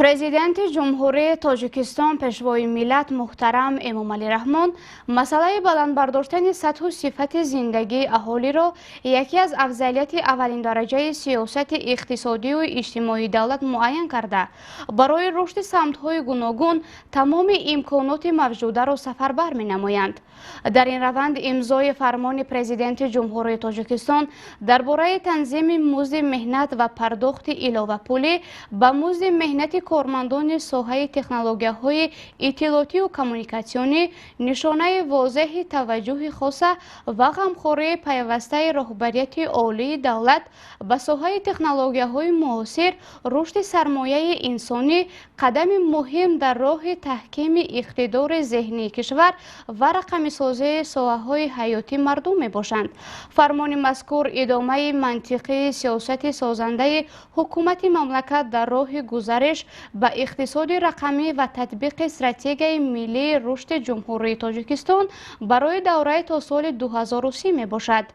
Президенти Ҷумҳурии Тоҷикистон, Пешвои миллат муҳтарам Эмомалӣ Раҳмон масъалаи баландбардоштани сатҳу сифати зиндагии аҳолиро яке аз афзалияти аввалиндараҷаи сиёсати иқтисодию иҷтимоии давлат муайян карда, барои рушди самтҳои гуногун тамоми имконоти мавҷударо сафарбар менамоянд. Дар ин раванд имзои фармони Президенти Ҷумҳурии Тоҷикистон дар бораи танзими музди меҳнат ва пардохти иловапулӣ ба музди меҳнати кормандони соҳаи технологияҳои иттилоотию коммуникатсионӣ нишонаи возеҳи таваҷҷӯҳи хоса ва ғамхории пайвастаи роҳбарияти олии давлат ба соҳаи технологияҳои муосир, рушди сармояи инсонӣ, қадами муҳим дар роҳи таҳкими иқтидори зеҳнии кишвар ва рақамисозии соҳаҳои ҳаёти мардум мебошанд. Фармони мазкур идомаи мантиқии сиёсати созандаи ҳукумати мамлакат дар роҳи гузариш ба иқтисоди рақамӣ ва татбиқи Стратегияи миллии рушди Ҷумҳурии Тоҷикистон барои давраи то соли 2030 мебошад.